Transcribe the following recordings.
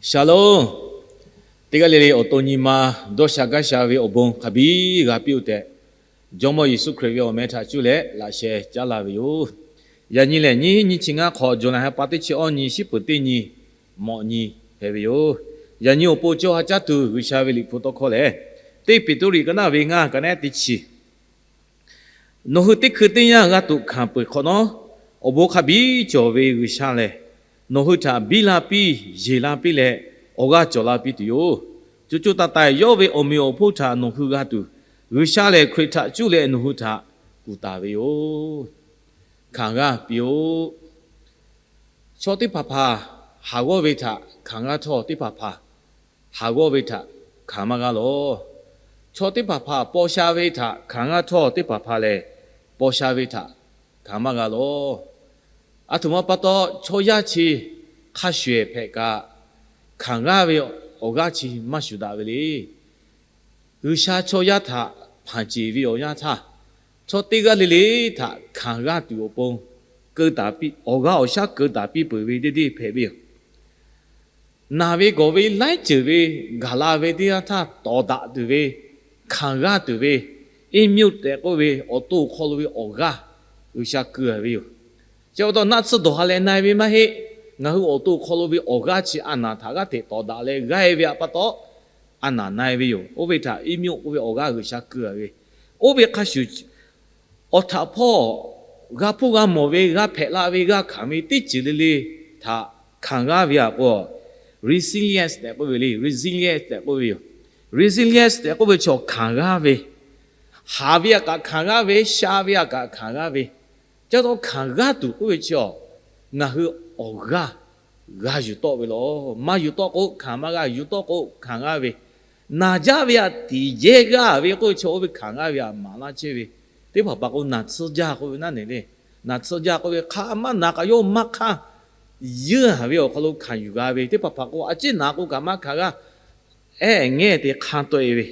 Shalom. Teˇ g'aˇ le le awˬ to nyi ma dawˇ sha gaˇ sha ve awˬ bon hk'a biˇ g'a piˇ-oˆ tehꞈ, Jawˇmawˇ Yeˍsuˆ Hkriꞈ ve awˬ meh htaꞈ cuˇ leh laꞈ sheh caˉ laˇ ve yoˬ. Yaꞈ nyi lehˬ, nyiˇ hinˉ nyiˇ chi ngaˇ hk'awꞈ, July ha pa teˇ chi awˇ nyi, shiˉ peuˍ teˇ nyi, mawꞈ nyi hpehꞈ ve yoˬ. Yaꞈ nyi awˬ pon caw ha caˉ tuˬ G'uiˬsha ve liꞈ hpu tawˇ hkawˇ lehˬ, teˇ Peˍtruˆ ka naˆ ve ngaˇ ka nehˉ teˇ chi Nawˬ hui teˇ hkui teˇ yanˇ g'a tuꞈ hkanˍ peuˬ hk'awꞈ nawˉ, awˬ bon hk'a biˇ cawˬ ve G'uiˬsha lehˬ, nawˬ hui htaꞈ biˇ la piˇ yeˬ la piˇ leh, awˬ g'aˇ cawˬ la piˇ tuˬ yoˬ. Co co taiˍ taiˍ yawˇ ve awˬ meꞈ awˬ hponˇ htaꞈ nawˬ hui g'a tuˬ, G'uiˬsha lehˬ Hkriꞈ htaꞈ cuˇ leh nawˬ hui htaꞈ kuˬ taˍ ve yoˬ. Hkanˍ g'aˇ piˇ-oˆ. Chaw teˇ hpaˍ hpaˍ haˍ g'awˇ ve htaꞈ hkanˍ g'aˇ htawˇ, teˇ hpaˍ hpaˍ haˍ g'awˇ ve htaꞈ hkanˍ maˇ g'a lawˬ. Chaw teˇ hpaˍ hpaˍ paw sha ve htaꞈ hkanˍ g'aˇ htawˇ, teˇ hpaˍ hpaˍ lehˬ paw sha ve htaꞈ hkanˍ maˇ g'a lawˬ. Aˬ htoꞈ ma pa taw, chaw yaˇ chi hk'a shuˍ ehˍ hpehꞈ kaꞈ, hkanˍ g'aˇ ve awˬ g'aˇ chi maˇ shuˍ daꞈ ve le. G'uiˬsha chaw yaˇ htaꞈ hpanˍ ceˬ ve awˬ yanˇ htaˇ, chaw teˇ g'aˇ le le htaꞈ hkanˍ g'aˇ tuˬ awˬ pon, keu taˍ piˇ, awˬ g'aˇ awˬ shaˉ keu taˍ piˇ peuˬ ve deˇ deˇ hpehꞈ ve yoˬ. Naˬ ve gawˬ ve laiˉ ceuˬ ve gaˬ la ve teˇ yanˇ htaˇ, tawˍ daꞈ tuˬ ve, hkanˍ g'aˇ tuˬ ve, iˉ mvuhˇ tehꞈ k'oˆ ve awˬ to awˬ hk'aw lo ve awˬ g'aˇ G'uiˬsha keu-a ve yoˬ. Chi pa taw, naˆ tsuhˇ dawˬ ha leh na-e ve maˇ heˆ. Ngaˬ hui awˬ to awˬ hk'aw lo ve awˬ g'aˇ chi a naˍ htaꞈ g'aˇ hteꞈ tawˍ daꞈ leh g'aˇ-e ve pa taw, a naˍ na-e ve yoˬ. Oˇ ve htaꞈ iˉ mvuhˇ k'oˆ ve awˬ g'aˇ G'uiˬsha keu-a ve, oˇ ve hk'a shuˍ, awˬ htaꞈ hpawˇ g'a hpuˇ g'a mawˬ ve, g'a hpehꞈ la ve, g'a hkanˍ ve teˇ ceuˬ le le htaꞈ hkanˍ g'aˇ ve aꞈ k'o, resilience tehꞈ k'oˆ ve le. Resilience tehꞈ k'oˆ ve yoˬ. Resilience tehꞈ k'oˆ ve chaw hkanˍ g'aˇ ve, haˍ ve aꞈ kaꞈ hkanˍ g'aˇ ve, sha ve aꞈ kaꞈ hkanˍ g'aˇ ve, ca taw hkanˍ g'aˇ tuˬ k'oˆ ve chi, ngaˬ hui awˬ g'aˇ g'a yuˬ tawˆ ve lawˬ. Maˇ yuˬ tawˆ k'o hkanˍ maˇ g'a, yuˬ tawˆ k'o hkanˍ g'aˇ ve, naˬ jaˇ ve aꞈ tiꞈ yehˇ g'aˇ ve k'oˆ ve chi, oˇ ve hkanˍ g'aˇ ve aꞈ maˍ laˇ chehˇ ve. Teˇ hpaˍ hpaˍ k'o, naˬ tsuhˇ jaˇ k'oˆ ve naˉ neˬ le. Naˬ tsuhˇ jaˇ k'oˆ ve, hk'a maˇ naˬ kaꞈ yawˇ maˇ hk'aˇ, yeuˇ haˍ ve awˬ hk'aw lo hkanˍ yuˬ g'a ve. Teˇ hpaˍ hpaˍ k'o, a ciˉ naˬ k'o kaꞈ maˇ hkanˍ g'aˇ, ehˉ ngehˇ te hk'aˇ tawˆ-e ve.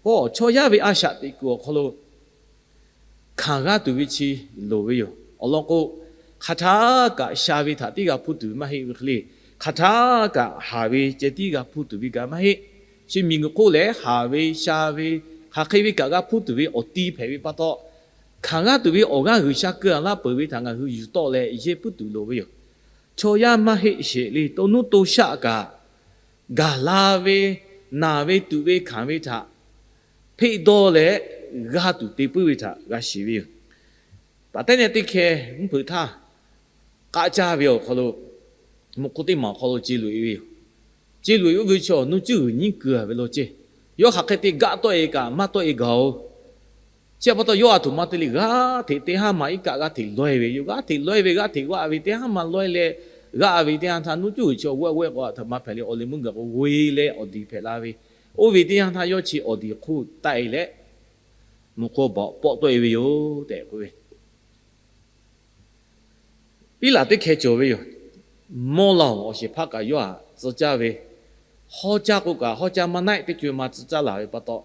K'o, chaw yaˇ ve a shaꞈ teꞈ kuiˬ awˬ hk'aw lo hkanˍ g'aˇ tuˬ ve chi loˍ ve yoˬ. Awˬ lawn k'o, hk'aˬ htaˇ kaꞈ sha ve htaꞈ tiˉ g'a hpuˇ tuˬ ve maˇ heˆ ve hk'e le, hk'aˬ htaˇ kaꞈ haˍ ve ceh tiˉ g'a hpuˇ tuˬ ve kaꞈ maˇ heˆ. Chi miˬguiˬ hk'oˆ lehˬ, haˍ ve, sha ve, hk'aˬ hk'e ve kaꞈ g'a hpuˇ tuˬ ve awˬ ti hpehꞈ ve pa taw, hkanˍ g'aˇ tuˬ ve awˬ g'aˇ G'uiˬsha keu-a laˇ peuˬ ve htaꞈ ngaˬ hui yuˬ tawˆ leh yehˇ puiˉ tuˬ loˍ ve yoˬ. Chaw yaˇ maˇ heˆ sheˍ le, to nuˇ to shaˆ kaꞈ, gaˬ la ve, naˬ ve, tuꞈ ve, hkanˍ ve htaꞈ hpeˆ dawˇ leh g'a tuˬ te puiˉ ve htaꞈ g'a shiˍ ve yoˬ. Paˍ tehˉ nehˆ teˇ hkeh mvuhˇ hpeuꞈ htaˇ, k'aˆ caˇ ve awˬ hk'aw lo, muꞈ hk'oˆ teˇ maˬ awˬ hk'aw lo ce loꞈ-e ve yoˬ. Ce loꞈ-e oˇ ve chi awˬ nuˇ cuˇ g'uiˬ nyiˉ keu-a ve law ceˇ. Yawˇ hk'aˬ hk'e te gaˆ tawˆ-e kaꞈ maˇ tawˆ-e gaˬ-oˬ. Chi pa taw, yawˇ aˬ htoꞈ ma te le, g'aˇ hteꞈ teˇ haˉ ma iˉ kaˆ g'aˇ hteꞈ laweh ve yoˬ. G'aˇ hteꞈ laweh ve, g'aˇ hteꞈ g'aˆ ve, teˇ haˉ ma laweh leh g'aˆ ve teˇ yanˇ htaˇ, nuˇ cuˇ g'uiˬ chi awˬ g'oˇ-a g'oˇ-e k'o, aˬ htoꞈ ma hpehꞈ le, awˬ leh meuˇ gaˬ k'o g'oˇ-e leh awˬ diˍ hpehꞈ la ve. Oˇ ve teˇ yanˇ htaˇ yawˇ chi awˬ diˍ hk'oˆ taˆ-e leh, muꞈ hk'oˆ baꞈ pawˆ tawˆ-e ve yoˬ tehꞈ k'oˆ ve. Piˉlaꞈ teˇ hkeh cawˬ ve yoˬ. Mawˇ laˬ-oˬ, awˬ shehˍ hpaˇ kaꞈ yawˇ htaꞈ tcuh caˇ ve, hawˉ caˇ k'o kaꞈ hawˉ caˇ maˇ naˆ-e, teˇ co-e ma tcuh caˇ laˬ ve pa taw,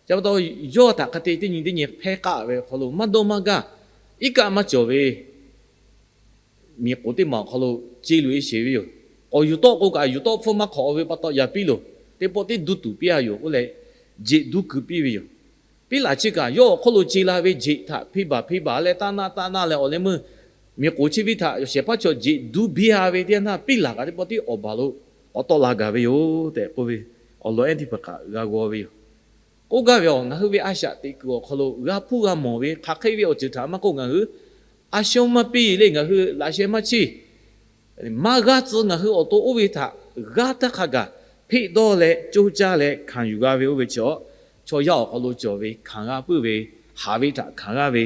chi pa taw yawˇ htaꞈ hk'a te teˇ nyi teˇ nyi hpehˇ k'aˆ ve awˬ hk'aw lo maˇ dawˇ maˇ gaˇ, iˉ kaˆ maˇ cawˬ ve miˬ k'oˍ teˇ maˬ awˬ hk'aw lo ce loꞈ-e sheˍ ve yoˬ. K'awꞈ yuˬ tawˆ k'o kaꞈ yuˬ tawˆ hpfuhˇ maˇ hk'awꞈ ve pa taw, yaꞈ piˇ loˬ, teˇ pawˆ tiˉ duˇ tuˬ piˇ-a yoˬ k'oˆ leh, jeꞈ duˇ keu piˇ ve yoˬ. Piˉlaꞈ chi kaꞈ yawˇ awˬ hk'oˆ lo ce la ve jeꞈ htaꞈ hpeˇ baˬ hpeˇ baˬ leh taˆ naˆ taˆ naˆ leh awˬ leh meuˇ miˬ k'oˍ chi viˇ htaꞈ shehˍ hpaˇ chaw jeꞈ duˇ biˇ-a ve teˇ yanˇ htaˇ, piˉlaꞈ kaꞈ teˇ pawˆ tiˉ awˬ baˬ lo k'awꞈ tawˆ la gaˬ ve yoˬ tehꞈ k'oˆ ve, awˬ lawn ehˉ teˇ hpaˍ kaꞈ g'a g'aw ve yoˬ. K'oˆ gaˇ ve, ngaˬ hui ve a shaꞈ teꞈ kuiˬ awˬ hk'aw lo g'a hpuˇ g'a mawˬ ve hk'aˬ hk'e ve awˬ ceuˬ htaꞈ maˇ k'oˆ, ngaˬ hui a shawˉ maˇ piˇ le, ngaˬ hui laꞈ sheh maˇ chiˇ maˇ g'aˇ tcuh, ngaˬ hui awˬ to oˇ ve htaꞈ g'aˇ htaˇ hk'a gaˬ hpeˆ dawˇ leh coˇ caˇ leh hkanˍ yuˬ g'a ve oˇ ve chi, chaw yaˇ awˬ hk'aw lo cawˬ ve hkanˍ g'a puiˉ ve, haˍ ve htaꞈ hkanˍ g'a ve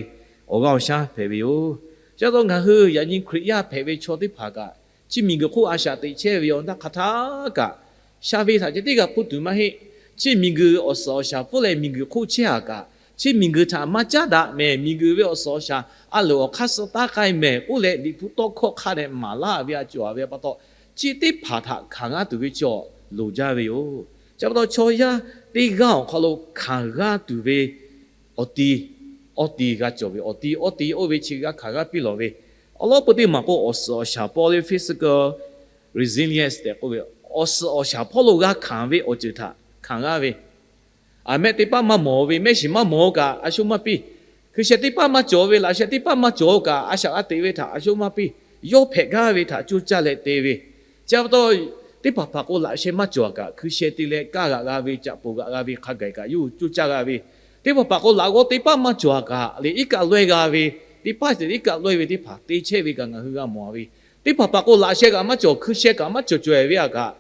awˬ g'aˇ awˬ shaˉ hpehꞈ ve yoˬ. Chi pa taw ngaˬ hui yaꞈ nyi Hkriꞈ yaˇ hpehꞈ ve chaw teˇ hpaˍ kaꞈ, chi miˬguiˬ hk'oˆ a shaꞈ teꞈ chehˇ ve awˬ htaˇ hk'aˬ htaˇ kaꞈ sha ve htaꞈ ceh tiˉ g'a hpuˇ tuˬ maˇ heˆ. Chi miˬguiˬ awˬ suhˍ awˬ shaˍ pfuhˇ leh miˬguiˬ hk'oˆ chehˇ-a kaꞈ, chi miˬguiˬ htaꞈ maˇ caˉ daꞈ mehˍ, miˬguiˬ ve awˬ suhˍ awˬ shaˍ a loˍ awˬ hk'aˇ suh taˇ k'ai mehˍ k'oˆ leh, Liꞈ hpu tawˇ hkawˇ hk'a dehꞈ maˍ laˇ ve a cawˬ-a ve pa taw, chi teˇ hpaˍ htaꞈ hkanˍ g'a tuˬ ve cawˬ loˍ jaˇ ve yoˬ. Chi pa taw chaw yaˇ teˇ g'aˇ awˬ hk'aw lo hkanˍ g'a tuˬ ve awˬ ti awˇ ti g'a cawˬ ve, awˬ ti awˇ ti oˇ ve chi g'a hkanˍ g'a piˇ lawˬ ve, awˬ lawn peu teˇ maˬ k'o, awˬ suhˍ awˬ shaˍ paw le physical resilience tehꞈ k'oˆ ve awˬ suhˍ awˬ shaˍ hpawˇ lo g'a hkanˍ ve awˬ ceuˬ htaꞈ hkanˍ g'aˇ ve, aˬ mehˆ teˇ paˉ maˇ mawˬ ve, mehˆ shiˍ maˇ mawˬ kaꞈ a sho maˇ piˇ. Hkui sheh teˇ paˉ maˇ cawˬ ve, laꞈ sheh teˇ paˉ maˇ cawˬ kaꞈ, a shaꞈ g'a teꞈ ve htaꞈ a sho maˇ piˇ. Yawˇ hpehꞈ gaˇ ve htaꞈ coˇ caˇ leh te ve. Chi pa taw, teˇ hpaˍ hpaˍ k'o, laꞈ sheh maˇ cawˬ kaꞈ, hkui sheh te leh kaˇ g'aꞈ g'a ve, caꞈ poˬ g'aꞈ g'a ve, hk'a gaˬ kaꞈ yawˇ hui coˇ caˇ g'a ve. Teˇ hpaˍ hpaˍ k'o, laꞈ g'awˇ teˇ paˉ maˇ cawˬ kaꞈ leh, iˉ kaˆ lawehˇ g'a ve, teˇ paˉ te iˉ kaˆ lawehˇ ve teˇ hpaˍ te chehˇ ve kaꞈ ngaˬ hui g'a mawˬ ve. Teˇ hpaˍ hpaˍ k'o, laꞈ sheh kaꞈ maˇ cawˬ, hkui sheh kaꞈ maˇ cawˬ cawehˬ ve a kaꞈ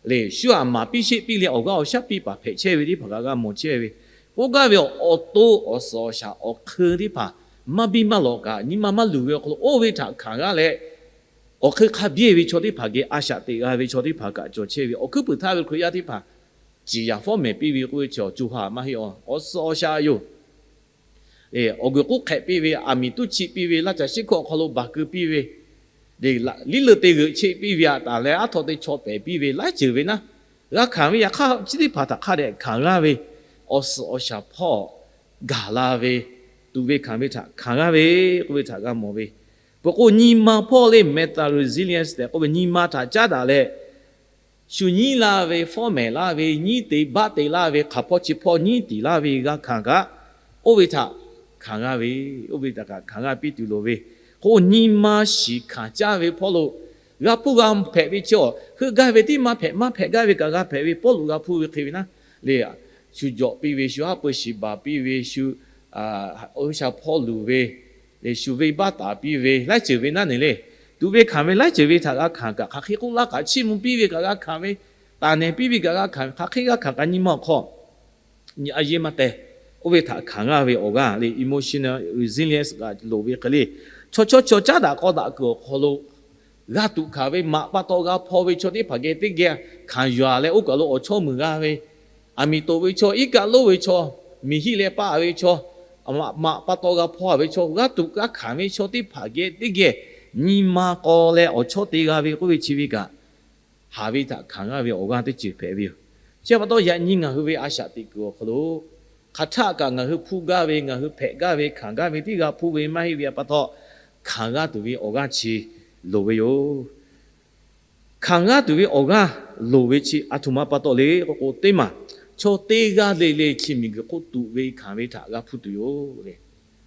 leh, shu aꞈ maˍ piˇ sheˆ piˇ leh awˬ g'aˇ awˬ shaˉ piˇ paˍ hpehꞈ chehˇ ve teˇ hpaˍ kaꞈ g'a mawˬ chehˇ ve. K'oˆ gaˇ ve, awˬ to awˬ suhˍ awˬ shaˍ awˬ hk'eun teˇ hpaˍ maˇ biˇ maˇ lawꞈ kaꞈ, nyi ma maˇ luˬ ve awˬ hk'aw lo oˇ ve htaꞈ hkanˍ g'aˇ leh, awˬ hk'eun hk'a biˇ ve chaw teˇ hpaˍ geh a shaꞈ teꞈ g'a ve chaw teˇ hpaˍ kaꞈ cawˬ chehˇ ve. Awˬ hkuiˉ puiˍ htaˇ ve Hkriꞈ yaˇ teˇ hpaˍ ciˍ yaˍ fawˉ mehˍ piˇ ve k'oˆ ve chi awˬ co ha maˇ heˆ awˬ suhˍ awˬ shaˍ yoˬ. Awˬ g'uiˬ k'oˆ hk'ehꞈ piˇ ve, aˬ miˍ tuˉ chiˆ piˇ ve, laˇ caˬ shiˉ hkawˇ awˬ hk'aw lo baˬ keu piˇ ve, liˉ leuˬ te g'euꞈ cheˆ piˇ ve, aꞈ taˍ leh aˉ htaw te chaw pehˍ piˇ ve laiˉ ceuˬ ve naˉ, g'a hkanˍ ve yaꞈ hk'aˇ, chi teˇ hpaˍ htaꞈ hk'a dehꞈ hkanˍ g'aˇ ve, awˬ suhˍ awˬ shaˍ hpawˇ gaˬ la ve, tuꞈ ve hkanˍ ve htaꞈ hkanˍ g'aˇ ve k'oˆ ve htaꞈ g'a mawˬ ve. Peuˬ k'o, nyi ma hpawˇ lehˬ, mental resilience tehꞈ k'oˆ ve, nyi ma htaꞈ caˉ daꞈ leh, shu nyiˉ laˇ ve, fawˉ mehˍ laˇ ve, nyiˉ te baˆ te laˇ ve, hk'aˬ hpawˇ chi hpawˇ nyiˉ tiˍ laˇ ve g'a hkanˍ kaꞈ, oˇ ve htaꞈ hkanˍ g'aˇ ve, oˇ ve htaꞈ kaꞈ hkanˍ g'aˇ piˇ tuˬ loˍ ve. K'o, nyi ma shiˍ hkanˍ caˇ ve hpawˇ lo g'a hpuˇ g'a hpehꞈ ve chaw, heuˆ gaˇ ve tiˉ maˇ hpehꞈ, maˇ hpehꞈ gaˇ ve kaꞈ g'a hpehꞈ ve, Pawˇluꞈ g'a hpuˇ ve hk'e ve naˉ le, shu jawꞈ piˇ ve, shu haˉ pui shiˍ baˬ piˇ ve, shu oˇ sha hpawˇ luˬ ve, le shu venˇ baˆ taˍ piˇ ve laiˉ ceuˬ ve naˉ ne le. Tuꞈ ve hkanˍ ve laiˉ ceuˬ ve htaꞈ g'a hkanˍ kaꞈ, hk'aˬ hk'e k'oˆ laˇ kaꞈ, chiˇ mvuh piˇ ve kaꞈ g'a hkanˍ ve, taˍ nehˬ piˇ ve kaꞈ g'a hkanˍ ve, hk'aˬ hk'e g'a hkanˍ kaꞈ nyi ma awˬ hk'aw a yeˇ maˇ te. Oˇ ve htaꞈ hkanˍ g'aˇ ve awˬ g'aˇ le, emotional resilience g'a loˍ ve hk'e le. Chaw chaw chaw caˉ daꞈ k'aw daꞈ kuiˬ awˬ hk'aw lo g'a tuꞈ hkanˍ ve, maꞈ pa taw g'a hpaw ve chaw teˇ hpaˍ geh teˇ geh hkanˍ yuˬ leh, oˇ kaˬ lo awˬ chawˇ muiˬ g'a ve, aˬ miˍ toꞈ ve chaw, iˉ kaˆ lonˉ ve chaw, miˬ hiˆ leh paˆ ve chaw, maꞈ pa taw g'a hpaw ve chaw, g'a tuꞈ g'a hkanˍ ve chaw teˇ hpaˍ geh teˇ geh nyi ma k'aw leh awˬ chawˇ te g'a ve k'oˆ ve chi ve kaꞈ, haˍ ve htaꞈ hkanˍ g'aˇ ve awˬ g'aˇ teˇ ceuˬ hpehꞈ ve yoˬ. Chi pa taw, yaꞈ nyi ngaˬ hui ve a shaꞈ teꞈ kuiˬ awˬ hk'aw lo hk'aˬ htaˆ kaꞈ ngaˬ hui hpuˇ gaˇ ve, ngaˬ hui hpehꞈ gaˇ ve, hkanˍ gaˇ ve teˇ g'a hpuˇ ve maˇ heˆ ve pa taw, hkanˍ g'aˇ tuˬ ve awˬ g'aˇ chi loˍ ve yoˬ. Hkanˍ g'aˇ tuˬ ve awˬ g'aˇ loˍ ve chi aˬ htoꞈ ma pa taw le k'o k'o, teˇ maˬ chaw teˇ g'aˇ le le chi miˬguiˬ hk'oˆ tuꞈ ve hkanˍ ve htaꞈ g'a hpuˇ tuˬ yoˬ le.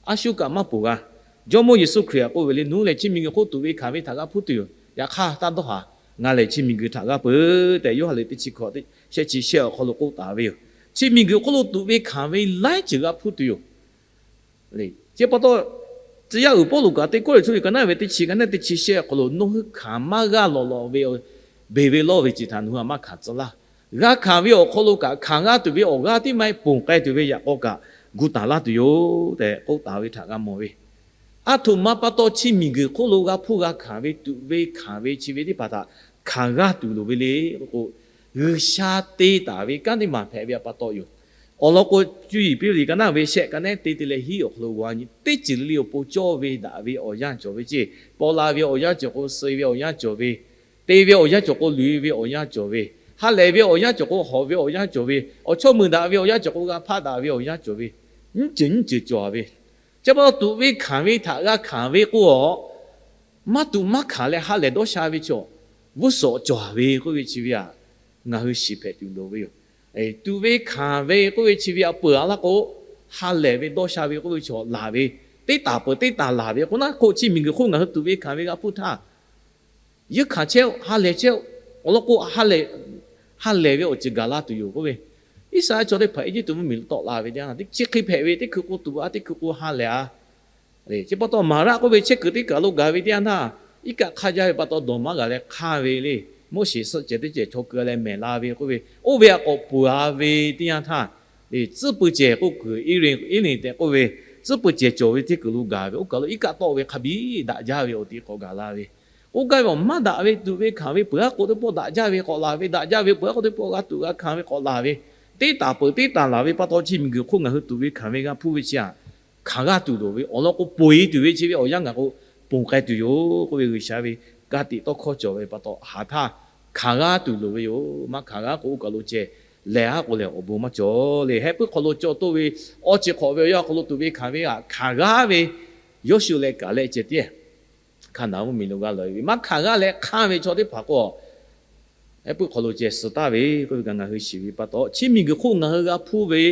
A shu kaꞈ maˇ poˬ g'a. Jawˇmawˇ Yeˍsuˆ Hkriꞈ htaꞈ k'oˆ ve le, nawˬ hui lehˬ chi miˬguiˬ hk'oˆ tuꞈ ve hkanˍ ve htaꞈ g'a hpuˇ tuˬ yoˬ. Yaꞈ hk'aˇ taˇ dawˇ haˍ, ngaˬ lehˬ chi miˬguiˬ htaꞈ g'a peuˬ tehꞈ, Yoˇhanˬ lehˬ teˇ chi hkawꞈ shehˆ chi shehˆ awˬ hk'aw lo k'oˆ taˍ ve yoˬ. Chi miˬguiˬ hk'oˆ lo tuꞈ ve hkanˍ ve laiˉ ceuˬ g'a hpuˇ tuˬ yoˬ. Chi pa taw, tcuh yaˇ uiˍ Pawˇluꞈ kaꞈ teˇ Kawˇrenˍhtuˆ liꞈ ka naˉ ve teˇ chi, ka naˉ teˇ chi shehˆ awˬ hk'aw lo, nawˬ hui hkanˍ maˇ g'aˇ lawꞈ lawꞈ ve beˬ ve lawˇ ve ceuˬ htaꞈ nawˬ hui a maˇ hkanˍ tcuh laˇ. G'a hkanˍ ve awˬ hk'aw lo kaꞈ, hkanˍ g'aˇ tuˬ ve awˬ g'aˇ tiˉ maˇ heˆ, ponˬ k'ai tuˬ ve yaꞈ k'aw kaꞈ gu taˍ laˇ tuˬ yoˬ tehꞈ k'oˆ taˍ ve htaꞈ g'a mawˬ ve. Aˬ htoꞈ ma pa taw chi miˬguiˬ hk'oˆ lo g'a hpuˇ g'a hkanˍ ve, tuꞈ ve hkanˍ ve chi ve teˇ hpaˍ htaꞈ hkanˍ g'aˇ tuˬ loˍ ve le k'o, G'uiˬsha te taˍ ve kanˉ teˇ maˬ hpehꞈ ve pa taw yoˬ. Awˬ lawn k'o, Cuˇ yiˍ piˇ ve liꞈ ka naˉ ve shehˆ, ka naˉ te te leh hiˉ awˬ hk'aw lo g'a nyi, teˇ ceuˬ le le awˬ pon cawˇ ve daꞈ ve awˬ yanˇ cawˬ ve ceˇ, paw la ve awˬ yanˇ cawˬ k'o, suh ve awˬ yanˇ cawˬ ve, te ve awˬ yanˇ cawˬ k'o, luˬ ve awˬ yanˇ cawˬ ve, ha lehˬ ve awˬ yanˇ cawˬ k'o, hawꞈ ve awˬ yanˇ cawˬ ve, awˬ chawˇ muiˬ daꞈ ve awˬ yanˇ cawˬ k'o, g'a hpaˆ daꞈ ve awˬ yanˇ cawˬ ve, nyiˇ ceuˬ nyiˇ ceuˬ cawˬ ve. Chi pa taw tuꞈ ve hkanˍ ve htaꞈ g'a hkanˍ ve k'o, maˇ tuꞈ maˇ hkanˍ leh ha lehˬ dawˇ sha ve chaw, g'uˇ suhˍ cawˬ ve k'oˆ ve chi ve aꞈ, ngaˬ hui shiˍ hpehꞈ tuˬ loˍ ve yoˬ. Tuꞈ ve hkanˍ ve k'oˆ ve chi ve aꞈ peuˬ a laˇ k'o, ha lehˬ ve dawˇ sha ve k'oˆ ve chaw laˬ ve, teˇ taˍ peuˬ teˇ taˍ laˬ ve k'o, naˉ hk'oˆ chi miˬguiˬ hk'oˆ ngaˬ hui tuꞈ ve hkanˍ ve g'a hpuˇ htaˇ, yeˇ hkanˍ chehˇ-oˆ, ha lehˬ chehˇ-oˆ. Awˬ lawn k'o, ha lehˬ ve awˬ ceuˬ gaˬ la tuˬ yoˬ k'oˆ ve, Iˉsaˍreˍlaˆ chaw teˇ hpaˍ Eˇjiˇtuꞈ mvuhˇmiˬ lo tawˆ la ve teˇ yanˇ, chi hk'e hpehꞈ ve, teˇ hkui k'o tuꞈ a, teˇ hkui k'o ha lehˬ a. Chi pa taw, Maˍraˆ k'oˆ ve chehˇ kuiˬ teˇ kaˬ lo gaˬ ve teˇ yanˇ htaˇ, iˉ kaˆ hk'aˇ jaˇ ve pa taw dawˬ maˇ g'a leh hk'aˇ ve le. Moˉseˍ suhˆ cehˬ teˇ cehˬ chaw keu leh mehˬ la ve k'oˆ ve, oˇ ve aꞈ k'awꞈ peuˬ a ve teˇ yanˇ htaˇ, tcuhˉ pui cehˬ k'oˆ kuiˬ, Eˇrenˍ tehꞈ k'oˆ ve, tcuhˉ pui cehˬ cawˬ ve teˇ kuiˬ lo gaˬ ve, oˇ kaˬ lo iˉ kaˆ tawˆ ve hk'a biˇ daꞈ jaˇ ve awˬ ti k'awꞈ gaˬ la ve. K'oˆ gaˇ ve awˬ maˇ daꞈ ve tuꞈ ve hkanˍ ve peuˬ aˉ k'o teˇ pawˆ daꞈ jaˇ ve k'awꞈ laˬ ve, daꞈ jaˇ ve peuˬ aˉ k'o teˇ pawˆ g'a tuꞈ g'a hkanˍ ve k'awꞈ laˬ ve, teˇ taˍ peuˬ teˇ taˍ laˬ ve pa taw chi miˬguiˬ hk'oˆ ngaˬ hui tuꞈ ve hkanˍ ve g'a hpuˇ ve chi aꞈ, hkanˍ g'aˇ tuˬ loˍ ve awˬ lawn k'o, poˬ e tuˬ ve chi ve awˬ yanˇ gaˬ k'o, ponˬ k'ai tuˬ yoˬ k'oˆ ve G'uiˬsha ve ka tiꞈ tawˇ hkawˇ cawˬ ve pa taw, haˍ htaˇ hkanˍ g'aˇ tuˬ loˍ ve yoˬ. Maˇ hkanˍ g'aˇ k'o, oˇ kaˬ lo ceh lehˬ aˉ k'o lehˬ awˬ bon maˇ cawˬ le. Heh puiˉ hk'aw lo cawˬ toˇ ve awˬ ceuˬ hk'awꞈ ve awˬ yanˇ hk'aw lo tuꞈ ve hkanˍ ve aꞈ, hkanˍ g'aˇ ve Yoˇshuˆ leh Kaˍlehˆ ceh tiˉ hkanˍ naˍ mvuhˇmiˬ lo g'a lawˬ ve, maˇ hkanˍ g'aˇ leh hk'anˇ ve chaw teˇ hpaˍ k'o, Ehˉ puiˉ hk'aw lo ceh suh taˍ ve k'oˆ ve kaꞈ ngaˬ hui shiˍ ve pa taw, chi miˬguiˬ hk'oˆ ngaˬ hui g'a hpuˇ ve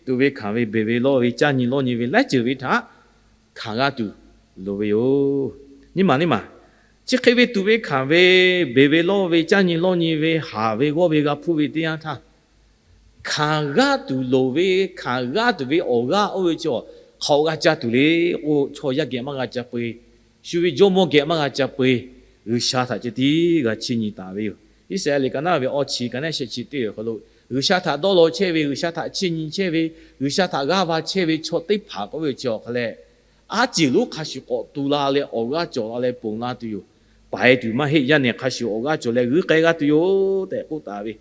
tuꞈ ve hkanˍ ve, beˬ ve lawˇ ve, caˇ nyi lawˇ nyi ve laiˉ ceuˬ ve htaꞈ hkanˍ g'aˇ tuˬ loˍ ve yoˬ. Nyi maˬ nyi maˬ, chi hk'e ve tuꞈ ve hkanˍ ve, beˬ ve lawˇ ve, caˇ nyi lawˇ nyi ve, haˍ ve g'awˇ ve g'a hpuˇ ve teˇ yanˇ htaˇ, hkanˍ g'aˇ tuˬ loˍ ve, hkanˍ g'aˇ tuˬ ve awˬ g'aˇ oˇ ve chi hk'aˬ g'a ca tuˬ le k'o, chaw yaˇ geh maˇ g'a ca peu-eˬ, shu ve jawˇmawˇ geh maˇ g'a ca peu-eˬ, G'uiˬsha htaꞈ ceh tiˉ g'a chiˇ nyi taˍ ve yoˬ. Iˉsaˍreˍlaˆ liꞈ ka naˉ ve awˇ chi ka naˉ shehˆ chi teˇ awˬ hk'aw lo, G'uiˬsha htaꞈ dawˇ law chehˇ ve, G'uiˬsha htaꞈ chiˇ nyi chehˇ ve, G'uiˬsha htaꞈ g'aˇ va chehˇ ve chaw teˇ hpaˍ k'oˆ ve chi awˬ hk'a leh, aˉ ciˬ lonˉ hk'a shuˍ k'awꞈ tu la leh awˬ g'aˇ cawˬ la leh ponˬ la tuˬ yoˬ. Paiˍ tuˬ maˇ heˆ, yaˇ nehˬ hk'a shuˍ awˬ g'aˇ cawˬ leh g'uiˇ k'ai g'a tuˬ yoˬ tehꞈ k'oˆ taˍ ve,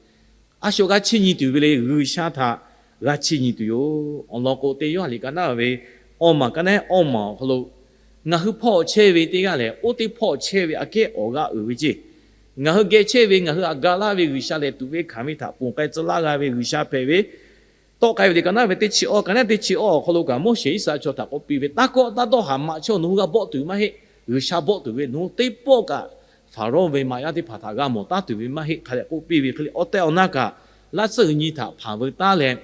a shu g'a chiˇ nyi tuˬ ve le, G'uiˬsha htaꞈ g'a chiˇ nyi tuˬ yoˬ. Awˬ lawn k'o, teˇ Yoˇhanˬ liꞈ ka naˉ ve awˇ maˬ ka naˉ awˇ maˬ awˬ hk'aw lo, ngaˬ hui hpawˇ chehˇ ve teˇ g'aˇ lehˬ, oˇ teˇ hpawˇ chehˇ ve aꞈ kehˉ awˬ g'aˇ uiˍ ve ceˇ. Ngaˬ hui geh chehˇ ve, ngaˬ hui aꞈ ga laˇ ve G'uiˬsha lehˬ, tuꞈ ve hkanˍ ve htaꞈ ponˬ k'ai tcuh laˇ g'a ve G'uiˬsha hpehꞈ ve, Tawˆ k'ai ve liꞈ ka naˉ ve teˇ chi awˇ, ka naˉ teˇ chi awˇ awˬ hk'aw lo kaꞈ, Moˉseˍ Iˉsaˍreˍlaˆ chaw htaꞈ k'oˆ piˇ ve, Taˇ kawˆ taˇ dawˇ haˍ maꞈ chehˇ-oˬ. Nawˬ hui g'a bawˆ tuˬ ve maˇ heˆ. G'uiˬsha bawˆ tuˬ ve, nawˬ hui teˇ pawˆ kaꞈ Hpaˍrawˇ ve maꞈ yaˇ teˇ hpaˍ htaꞈ g'a mawˬ taˉ tuˬ ve maˇ heˆ hk'a leh k'oˆ piˇ ve hk'e le, awˬ tehˬ awˬ na kaꞈ laˇ tsuhˇ g'uiˬ nyi htaꞈ hpanˍ veu taˉ leh,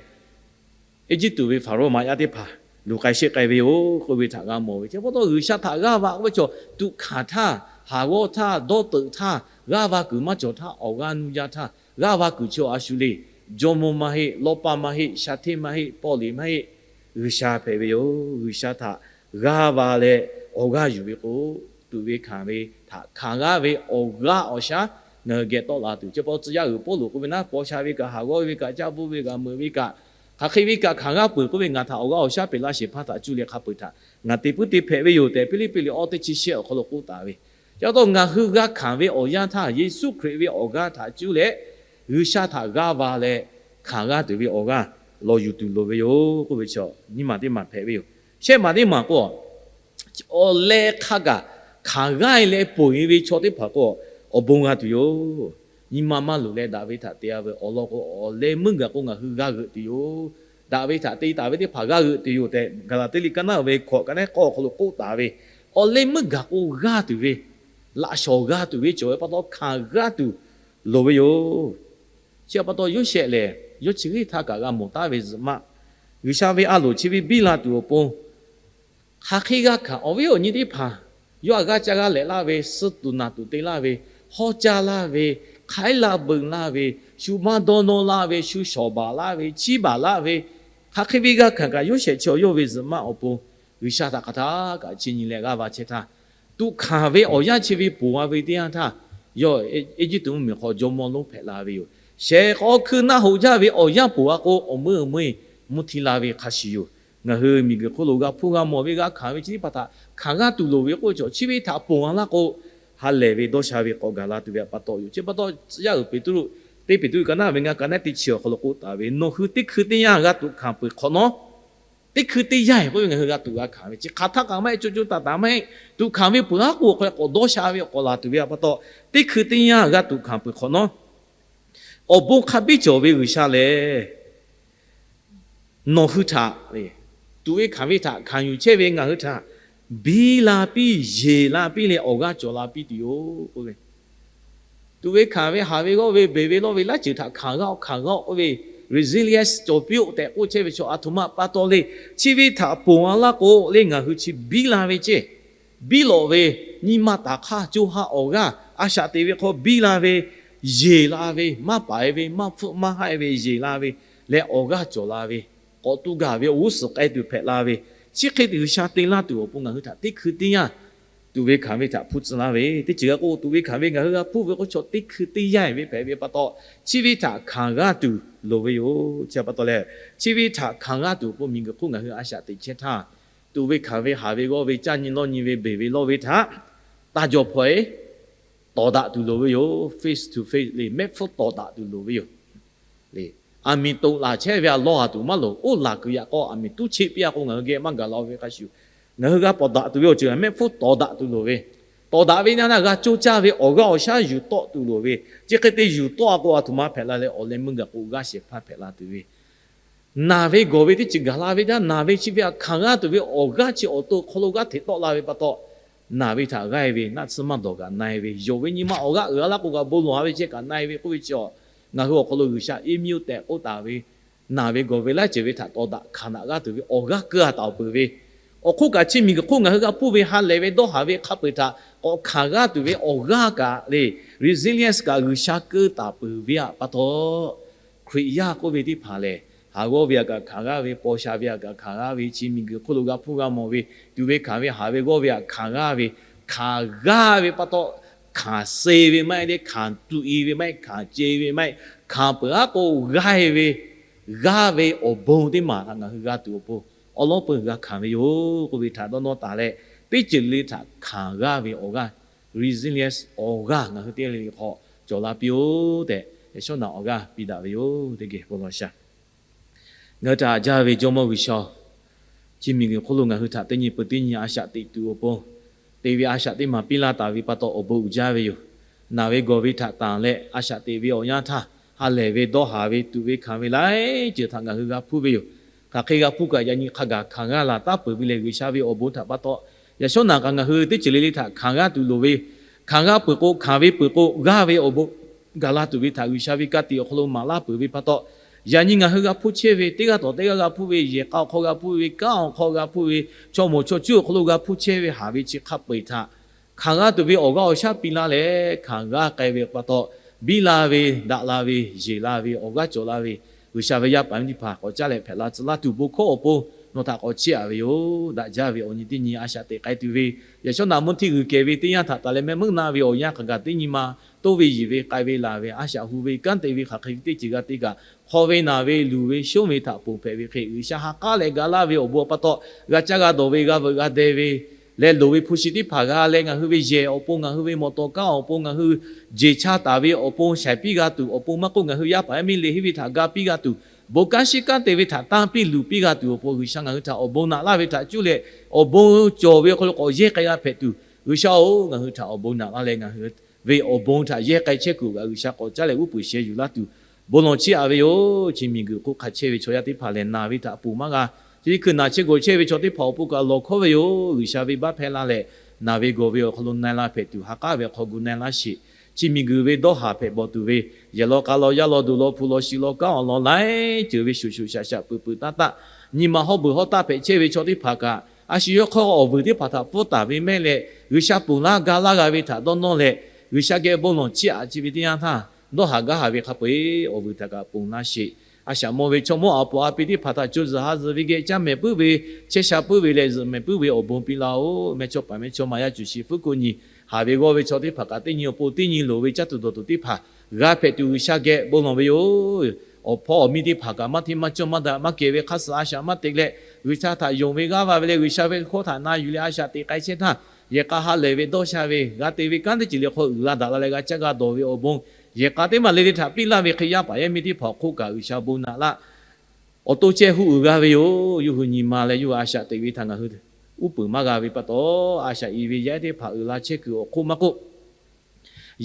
Eˇjiˇtuꞈ ve Hpaˍrawˇ maꞈ yaˇ teˇ hpaˍ luˬ k'ai sheˆ k'ai ve yoˬ k'oˆ ve htaꞈ g'a mawˬ ve. Chi pa taw G'uiˬsha htaꞈ g'aˇ va k'oˆ ve chaw, tuꞈ hkanˍ htaˇ, haˍ g'awˇ htaˇ, dawˇ teuꞈ htaˇ, g'aˇ va kuiˬ maˇ cawˬ htaˇ, awˬ g'aˇ nuˇ jaˇ htaˇ, g'aˇ va kuiˬ chi a shu le. Jawˇmawˇ maˇ heˆ, lawˇ paˇ maˇ heˆ, sha hteˇ maˇ heˆ, pawˇ liꞈ maˇ heˆ, G'uiˬsha hpehꞈ ve yoˬ. G'uiˬsha htaꞈ g'aˇ va leh awˬ g'aˇ yuˬ ve k'o, tuꞈ ve hkanˍ ve htaꞈ hkanˍ g'aˇ ve awˬ g'aˇ awˬ shaˉ ngaˬ hui geh tawˆ la tuˬ. Chi pa tcuh yaˇ uiˍ Pawˇluꞈ k'oˆ ve naˉ, paw sha ve kaꞈ, haˍ g'awˇ ve kaꞈ, caˇ bvuhˇ ve kaꞈ, meuꞈ ve kaꞈ, hk'aˬ hk'e ve kaꞈ hkanˍ g'aˇ peuˬ k'oˆ ve, ngaˬ htaꞈ awˬ g'aˇ awˬ shaˉ peꞈ laˇ shehˍ hpaˇ htaꞈ cuˇ leh hk'a peu-eˬ htaꞈ ngaˬ te puiˉ te hpehꞈ ve yoˬ tehꞈ, Hpiˇliˇpiˆ liꞈ awˇ teˇ chi shehˆ awˬ hk'aw lo k'oˆ taˍ ve. Chi pa taw ngaˬ hui g'a hkanˍ ve awˬ yanˇ htaˇ, Yeˍsuˆ Hkriꞈ ve awˬ g'aˇ htaꞈ cuˇ leh G'uiˬsha htaꞈ g'aˇ va leh hkanˍ g'aˇ tuˬ ve awˬ g'aˇ lawˬ yuˬ tuˬ loˍ ve yoˬ k'oˆ ve chi nyiˇ maˬ teˇ maˬ hpehꞈ ve yoˬ. Shehˆ maˬ teˇ maˬ k'o, awˬ leh hk'a gaˬ hkanˍ g'aˇ leh ponˬ-e ve chaw teˇ hpaˍ k'o, awˬ bon g'a tuˬ yoˬ. Nyi ma maˇ loˍ leh daꞈ ve htaꞈ te-a ve awˬ lawn k'o, awˬ leh meuˇ gaˬ k'o ngaˬ hui g'a g'euꞈ tuˬ yoˬ. Daꞈ ve htaꞈ te taˍ ve teˇ hpaˍ g'a g'euꞈ tuˬ yoˬ tehꞈ, Gaˍlaˍtiˆ liꞈ ka naˉ ve hkawꞈ ka naˉ k'awˇ awˬ hk'aw lo k'oˆ taˍ ve, awˬ leh meuˇ gaˬ k'o g'aˇ tuˬ ve, laꞈ shawˍ g'aˇ tuˬ ve cawˬ ve pa taw hkanˍ g'aˇ tuˬ loˍ ve yoˬ. Chi pa taw Yoˇsehꞈ lehˬ, yawˇ chi g'eˇ htaˇ kaꞈ g'a mawˬ taˉ ve zuhꞈ maˆ, G'uiˬsha ve a loˍ chi ve biˇ la tuˬ awˬ pon, hk'aˬ hk'e g'aˇ hkanˍ, awˬ viˉ awˬ nyi teˇ hpaˍ yawˇ aꞈ g'aˇ caˇ g'aˇ lehꞈ laˇ ve, suh tuˬ naˬ tuˬ te laˇ ve, hawˉ caˇ laˇ ve, hk'aiˉ laˇ beuꞈ laˇ ve, shu maˇ dawˇ nawˇ laˇ ve, shu shawˍ baˬ laˇ ve, chiˇ baˬ laˇ ve, hk'aˬ hk'e ve g'aˇ hkanˍ kaꞈ Yoˇsehꞈ chi awˬ yawˇ ve zuhꞈ maˆ awˬ pon G'uiˬsha htaꞈ hk'aˬ htaˇ kaꞈ chiˇ nyi leh g'aˇ va chehˇ htaˇ, tuꞈ hkanˍ ve awˬ yanˇ chi ve ponˬ-a ve teˇ yanˇ htaˇ, yawˇ Eˇjiˇtuꞈ mvuhˇmiˬ hk'aw jawˇmawˇ lonˉ hpehꞈ la ve yoˬ. Shehˍ k'aw hkui naˆ hoꞈ jaˇ ve awˬ yanˇ ponˬ-a k'o, awˬ meuˇ awˬ meuˇ mvuhˇ hti la ve hk'a shuˍ yoˬ. Ngaˬ hui miˬguiˬ hk'oˆ lo g'a hpuˇ g'a mawˬ ve g'a hkanˍ ve chi teˇ hpaˍ htaꞈ hkanˍ g'aˇ tuˬ loˍ ve k'oˆ ve chaw, chi ve htaꞈ ponˬ-a laˇ k'o, ha lehˬ ve dawˇ sha ve k'awꞈ gaˬ la tuˬ ve pa taw yoˬ. Chi pa taw, yaˇ uiˍ Peˍtruˆ, teˇ Peˍtruˆ ka naˉ ve ngaˇ ka naˉ teˇ chi awˬ hk'aw lo k'oˆ taˍ ve, Nawˬ hui teˇ hkui teˇ yanˇ g'a tuꞈ hkanˍ peuˬ hk'awꞈ nawˉ, teˇ hkui teˇ yanˇ k'oˆ ve ngaˬ hui g'a tuꞈ g'a hkanˍ ve chi hk'aˬ htaˇ kaꞈ maˇ heˆ, co co taiˍ taiˍ maˇ heˆ. Tuꞈ hkanˍ ve peuˬ-a k'o, hk'aw leh k'awꞈ dawˇ sha ve awˬ k'awꞈ laˬ tuˬ ve pa taw, teˇ hkui teˇ yanˇ g'a tuꞈ hkanˍ peuˬ hk'awꞈ nawˉ, awˬ bon hk'a biˇ cawˬ ve G'uiˬsha lehˬ, nawˬ hui htaꞈ, tuꞈ ve hkanˍ ve htaꞈ hkanˍ yuˬ chehˇ ve ngaˬ hui htaꞈ biˇ la piˇ, yeˬ la piˇ leh awˬ g'aˇ cawˬ la piˇ tuˬ yoˬ k'oˆ ve. Tuꞈ ve hkanˍ ve, haˍ ve g'awˇ ve, beˬ ve lawˇ ve, laiˉ ceuˬ htaꞈ hkanˍ g'aˇ-oˆ hkanˍ g'aˇ-oˆ k'oˆ ve, resilience cawˬ piˇ-oˆ tehꞈ k'oˆ chehˇ ve chaw aˬ htoꞈ ma pa taw le. Chi ve htaꞈ ponˬ-a laˇ k'o le, ngaˬ hui chi biˇ la ve ceˇ, biˇ lawꞈ ve, nyi ma taˍ hk'aˇ co ha awˬ g'aˇ a shaꞈ teꞈ ve hk'aw biˇ la ve, yeˬ la ve, maˇ paiˍ ve, maˇ hpfuhˆ maˇ haˆ ve yeˬ la ve leh awˬ g'aˇ cawˬ la ve, k'awꞈ tu gaˬ ve awˬ g'uˇ suhˍ k'ai tuˬ hpehꞈ la ve, chi hk'e G'uiˬsha te laˇ tuˬ awˬ pon ngaˬ hui htaꞈ teˇ hkui teˇ yanˇ tuꞈ ve hkanˍ ve htaꞈ hpuˇ tcuh laˇ ve, teˇ ceuˬ g'a k'o, tuꞈ ve hkanˍ ve ngaˬ hui g'a hpuˇ ve k'o, chaw teˇ hkui teˇ yanˇ ve hpehꞈ ve pa taw, chi ve htaꞈ hkanˍ g'aˇ tuˬ loˍ ve yoˬ. Chi pa taw leh, chi ve htaꞈ hkanˍ g'aˇ tuˬ awˬ pon miˬguiˬ hk'oˆ ngaˬ hui a shaꞈ teꞈ chehˇ htaˇ, tuꞈ ve hkanˍ ve, haˍ ve g'awˇ ve, caˇ nyi lawˇ nyi ve, beˬ ve lawˇ ve htaꞈ taˇ jaw hpaweh tawˍ daꞈ tuˬ loˍ ve yoˬ. Face to face le, mehˆ hpfuhˇ tawˍ daꞈ tuˬ loˍ ve yoˬ. Aˬ miˍ toꞈ laˬ chehˇ ve a lawˇ a tuˬ maˇ loˍ. Oˇ laˬ kuiˬ yaꞈ k'aw aˬ miˍ tuˉ cheˆ piˇ-a k'o, ngaˬ hui geh maˇ gaˬ la ve hk'a shuˍ, ngaˬ hui g'a pawˍ daꞈ tuˬ ve awˬ ceuˬ mehˆ hpfuhˇ tawˍ daꞈ tuˬ loˍ ve, tawˍ daꞈ ve nyi naˇ g'a coˇ caˇ ve awˬ g'aˇ awˬ shaˉ yuˬ tawˆ tuˬ loˍ ve, chi hk'e te yuˬ tawˆ-a k'o, aˬ htoꞈ ma hpehꞈ la leh awˬ leh meuˇ gaˬ k'o g'aˇ shehˍ hpaˇ hpehꞈ la tuˬ ve, naˬ ve gawˬ ve teˇ ceuˬ gaˬ la ve htaˇ, naˬ ve chi ve htaꞈ hkanˍ g'aˇ tuˬ ve awˬ g'aˇ chi awˬ to hk'aw lo g'aˇ hteꞈ tawˆ la ve pa taw, naˬ ve htaꞈ g'aˇ-e ve naˆ tsuhˇ maˇ dawˬ kaꞈ na-e ve, yonˍ ve nyi ma awˬ g'aˇ uiˍ a laˇ k'o kaꞈ bon lawˬ-a ve ceh kaꞈ na-e ve k'oˆ ve chi, ngaˬ hui awˬ hk'aw lo G'uiˬsha iˉ miˉ-oˆ tehꞈ k'oˆ taˍ ve, naˬ ve gawˬ ve laiˉ ceuˬ ve htaꞈ tawˍ daꞈ hkanˍ daꞈ g'aˇ tuˬ ve awˬ g'aˇ keu-a taˍ-oˬ peuˬ ve, awˬ hk'oˆ kaꞈ chi miˬguiˬ hk'oˆ ngaˬ hui g'a hpuˇ ve ha lehˬ ve dawˇ haˍ ve hk'a peu-eˬ htaꞈ k'awꞈ hkanˍ g'aˇ tuˬ ve awˬ g'aˇ kaꞈ le, resilience kaꞈ G'uiˬsha keu taˍ peuˬ ve-a pa taw, Hkriꞈ yaˇ k'oˆ ve teˇ hpaˍ lehˬ, haˍ g'awˇ ve htaꞈ kaꞈ hkanˍ g'aˇ ve, paw sha ve htaꞈ kaꞈ hkanˍ g'aˇ ve, chi miˬguiˬ hk'oˆ lo g'a hpuˇ g'a mawˬ ve, tuꞈ ve hkanˍ ve haˍ ve g'awˇ ve htaꞈ hkanˍ g'aˇ ve, hkanˍ g'aˇ ve pa taw, hkanˍ suh ve maˇ heˆ le, hkanˍ tuꞈ-e ve maˇ heˆ, hkanˍ ce ve maˇ heˆ, hkanˍ peuˬ-aˉ k'o g'aˇ-e ve, g'aˇ ve awˬ bon teˇ maˬ htaꞈ ngaˬ hui g'a tuˬ awˬ pon, awˉ lawˉ peu g'a hkanˍ ve yoˬ k'oˆ ve htaꞈ dawˇ nawˇ taˍ leh, teˇ ceuˬ le le htaꞈ hkanˍ g'aˇ ve awˬ g'aˇ, resilience awˬ g'aˇ ngaˬ hui teˇ g'aˇ le le hk'aw cawˬ la piˇ-oˆ tehꞈ, yaꞈ shawˉ naꞈ awˬ g'aˇ piˇ daꞈ ve yoˬ. Teˇ geh bon lawˬ sha. Ngaˬ hui htaꞈ haꞈ jaˇ ve Jawˇmawˇ G'uiˬsha-oˬ, chi miˬguiˬ hk'oˆ lo ngaˬ hui htaꞈ teˇ nyi peuˬ teˇ nyi a shaꞈ teꞈ tuˬ awˬ pon, te ve a shaꞈ teˇ maˬ piˇ laˇ taˍ ve pa taw awˬ bon uiˍ jaˇ ve yoˬ. Naˬ ve gawˬ ve htaꞈ tanˬ leh a shaꞈ teꞈ ve awˬ yanˇ htaˇ, ha lehˬ ve dawˇ haˍ ve tuꞈ ve hkanˍ ve laiˉ ceuˬ htaꞈ ngaˬ hui g'a hpuˇ ve yoˬ. Hk'aˬ hk'e g'a hpuˇ kaꞈ yaꞈ nyi hk'a gaˬ hkanˍ g'aˇ laˬ taˉ peuˬ ve lehˬ, G'uiˬsha ve awˬ bon htaꞈ pa taw, yaꞈ shawˉ naꞈ kaꞈ ngaˬ hui teˇ ceuˬ le le htaꞈ hkanˍ g'aˇ tuˬ loˍ ve, hkanˍ g'aˇ peuˬ k'o, hkanˍ ve peuˬ k'o g'aˇ ve awˬ bon gaˬ la tuˬ ve htaꞈ G'uiˬsha ve ka tiꞈ awˬ hk'aw lo maˍ laˇ peuˬ ve pa taw, yaꞈ nyi ngaˬ hui g'a hpuˇ chehˇ ve teˇ g'aˇ tawˬ teˇ g'aˇ g'a hpuˇ ve, yehˬ k'a awˬ hk'aw g'a hpuˇ ve, kanˉ awˬ hk'aw g'a hpuˇ ve, chaw mawˬ chaw cuˉ awˬ hk'aw lo g'a hpuˇ chehˇ ve haˍ ve chi hk'a peu-eˬ htaꞈ hkanˍ g'aˇ tuˬ ve awˬ g'aˇ awˬ shaˉ piˇ laˇ leh hkanˍ g'aˇ k'ai ve pa taw, biˇ la ve, daꞈ la ve, yeˬ la ve, awˬ g'aˇ cawˬ la ve, G'uiˬsha ve yaˇ paˍ miˇ teˇ hpaˍ k'awꞈ caˉ leh hpehꞈ la tcuh laˇ tuˬ bon hkawˇ awˬ pon nawˬ htaꞈ k'awꞈ chiˇ aꞈ ve yoˬ. Daꞈ jaˇ ve awˬ nyi teˇ nyi a shaꞈ teꞈ k'ai tuˬ ve, yaꞈ shawˉ naꞈ mvuhˇ htiˇ g'uiˬ kehˬ ve teˇ yanˇ htaꞈ taˍ leh mehˆ meuˆ na ve awˬ yanˇ hk'a gaˬ teˇ nyi ma toˇ ve yeˬ ve k'ai ve laˬ ve, a shaꞈ hu ve kanˉ te ve hk'aˬ hk'e ve teˇ ceuˬ g'a te kaꞈ, hk'aw ve naˬ ve luˬ ve shonˉ ve htaꞈ ponˬ hpehꞈ ve hk'e, G'uiˬsha ha k'aˉ leh ga laˇ ve awˬ bon pa taw, g'a caˇ g'a dawˬ ve, g'a veuꞈ g'a deh ve leh loˍ ve hpu shi teˇ hpaˍ g'a leh ngaˬ hui ve yehˬ awˬ pon, ngaˬ hui ve mawˬ tawˍ kanˉ awˬ pon, ngaˬ hui jeˬ cha taˍ ve awˬ pon shaiˍ piˇ g'a tuˬ awˬ pon maˇ k'oˆ, ngaˬ hui yaˇ paˍ yaˇ miˇ le henˇ ve htaꞈ ga piˇ g'a tuˬ, bon kanˉ shiˉ kanˉ te ve htaꞈ tanˇ piˇ luˬ piˇ g'a tuˬ awˬ pon G'uiˬsha ngaˬ hui htaꞈ awˬ bon naꞈ laˇ ve htaꞈ cuˇ leh, awˬ bon cawˬ ve awˬ hk'aw lo k'awꞈ yehˇ k'ai g'a hpehꞈ tuˬ, G'uiˬsha-oˬ, ngaˬ hui htaꞈ awˬ bon naꞈ laˇ leh ngaˬ hui ve awˬ bon htaꞈ yehˇ k'ai chehˇ kuiˬ kaꞈ G'uiˬsha k'awꞈ caˉ leh uˉ peunˍ sheh yuˬ laˇ tuˬ bon lawˬ chiˇ aꞈ ve yoˬ. Chi miˬguiˬ hk'oˆ hk'a chehˇ ve chaw yaˇ teˇ hpaˍ lehˬ, naˬ ve htaꞈ ponˬ maˇ g'a. Chi hkui naˬ chehˇ gawˬ chehˇ ve chaw teˇ hpaˍ awˬ pon kaꞈ lawˬ hkawˉ ve yoˬ. G'uiˬsha venˇbaˆ hpehˇ laˇ leh, naˬ ve gawˬ ve awˬ hk'aw lo na-e la hpehꞈ tuˬ, ha k'aˉ ve hk'aw gu na-e laˇ sheˍ. Chi miˬguiˬ ve dawˇ haˍ hpehꞈ bawˬ tuˬ ve, yehˬ law k'a law, yaˇ law duˬ law, hpu law shi law, kanˉ awˬ lawn laiˉ ceuˬ ve shuˍ shuˍ shaꞈ shaꞈ peuˬ peuˬ taˇ taˆ, nyi ma hawˉ beuˬ hawˉ taˆ hpehꞈ chehˇ ve chaw teˇ hpaˍ kaꞈ, a shu yawˇ hk'aw awˬ vuiˬ teˇ hpaˍ htaꞈ pfuhˇ taˍ ve mehˆ leh, G'uiˬsha ponˬ laˇ ga laˇ g'a ve htaꞈ dawˇ nawˇ leh, G'uiˬsha geh bon lawˬ chiˇ aꞈ chi ve teˇ yanˇ htaˇ, dawˇ haˍ gaˇ haˍ ve hk'a peu-eˬ awˬ vuiˬ htaꞈ kaꞈ ponˬ laˇ sheˍ. A shaꞈ mawˇ ve chaw mawˇ a poˍ a pi teˇ hpaˍ htaꞈ co zuhˬ ha zuhˬ ve geh caˇ mehˍ puiˉ ve, chehˇ sha puiˉ ve leh zuhꞈ mehˍ puiˉ ve awˬ bon piˇ laˇ-oˬ. Mehˇchawˇpaˍ mehˇchawˇma yaˇ cuˬ shiˍ fuˉ ko nyi, haˍ ve g'awˇ ve chaw teˇ hpaˍ kaꞈ teˇ nyi awˬ pon teˇ nyi loˍ ve caˇ tuˬ dawˬ tuˬ teˇ hpaˍ g'a hpehꞈ tuˬ G'uiˬsha geh bon lawˬ ve yoˬ. Awˬ hpawˇ awˬ miˇ teˇ hpaˍ kaꞈ maˇ hteˇ maˇ cawˇ maˇ daꞈ maˇ kehˬ ve hk'aˇ suh a shaꞈ maˇ teꞈ leh, G'uiˬsha htaꞈ yonˍ ve g'aˇ va ve leh G'uiˬsha ve hkawˇ htaꞈ na yuˬ leh a shaꞈ teꞈ k'ai chehˇ htaˇ, yehˬ k'a ha lehˬ ve dawˇ sha ve, g'a te ve kanˉ teˇ ceuˬ le hk'aw uiˍ la daꞈ la leh g'a caˇ g'a dawˬ ve awˬ bon, yehˬ k'a teˇ maˬ le le htaꞈ piˇ laˇ ve hk'e, yaˇ paˍ yaˇ miˇ teˇ hpaˍ awˬ hk'oˆ kaꞈ G'uiˬsha bon naꞈ laˇ awˬ to chehˇ huˉ uiˍ g'a ve yoˬ. Yawˇ hui nyi ma leh yawˇ hui a shaꞈ teꞈ ve htaꞈ ngaˬ hui uˉ peunˍ maˇ g'a ve pa taw, a shaꞈ i ve yaˇ ehˉ teˇ hpaˍ uiˍ la chehˇ kuiˬ awˬ hk'oˆ maˇ k'oˆ,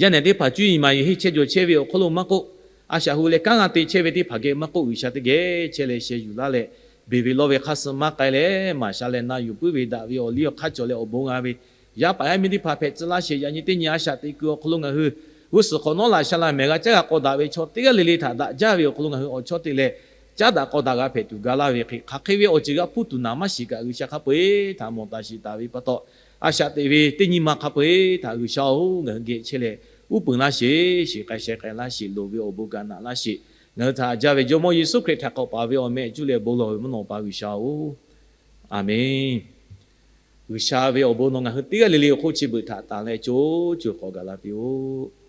yaˇ nehˬ teˇ hpaˍ cuˇ yiˍ maˍ yiˍ henˇ chehˇ jawˬ chehˇ ve awˬ hk'aw lo maˇ k'oˆ, a shaꞈ hu leh kanˉ g'a te chehˇ ve teˇ hpaˍ geh maˇ k'oˆ, G'uiˬsha teˇ geh chehˇ leh sheh yuˬ laˇ leh, beˬ ve lawˇ ve hk'aˇ suh maˇ k'ai leh, maˍ sha leh na yuˬ puiˉ ve daꞈ ve awˬ liˇ awˬ hk'aˇ cawˬ leh awˬ bon g'a ve, yaˇ paˍ yaˇ miˇ teˇ hpaˍ hpehꞈ tcuh laˇ sheˍ. Yaꞈ nyi teˇ nyi a shaꞈ teꞈ kuiˬ awˬ hk'aw lo ngaˬ hui g'uˇ suhˍ hk'awꞈ nawˉ laꞈ sha laˬ mehˍ g'a caˉ g'a k'aw daꞈ ve chaw teˇ g'aˇ le le htaꞈ daꞈ jaˇ ve awˬ hk'aw lo ngaˬ hui awˬ chawˇ te leh, caˉ daꞈ k'aw daꞈ g'a hpehꞈ tuˬ ga laˇ ve hk'e, hk'aˬ hk'e ve awˬ ceuˬ g'a hpuˇ tuˬ naˍ maˇ shiˍ kaꞈ, G'uiˬsha hk'a peu-eˬ htaꞈ mawˬ taˍ shiˍ taˍ ve pa taw, a shaꞈ teꞈ ve teˇ nyi ma hk'a peu-eˬ htaꞈ G'uiˬsha-oˬ, ngaˬ hui geh chehˇ leh uˉ peunˍ laˇ sheˍ. Shiˍ k'ai sheh k'ai laˇ sheˍ. Loˍ ve awˬ bon kaꞈ naꞈ laˇ sheˍ. Ngaˬ hui htaꞈ haꞈ jaˇ ve Jawˇmawˇ Yeˍsuˆ Hkriꞈ htaꞈ k'awꞈ paˍ ve awˬ meh cuˇ leh bon lawˬ ve mvuhˇ naw pa G'uiˬsha-oˬ, Aˍmenˍ. G'uiˬsha ve awˬ bon nawˬ ngaˬ hui teˇ g'aˇ le le awˬ hk'oˆ chi beuꞈ htaꞈ tanˍ leh co co k'awꞈ gaˬ la piˇ-oˆ.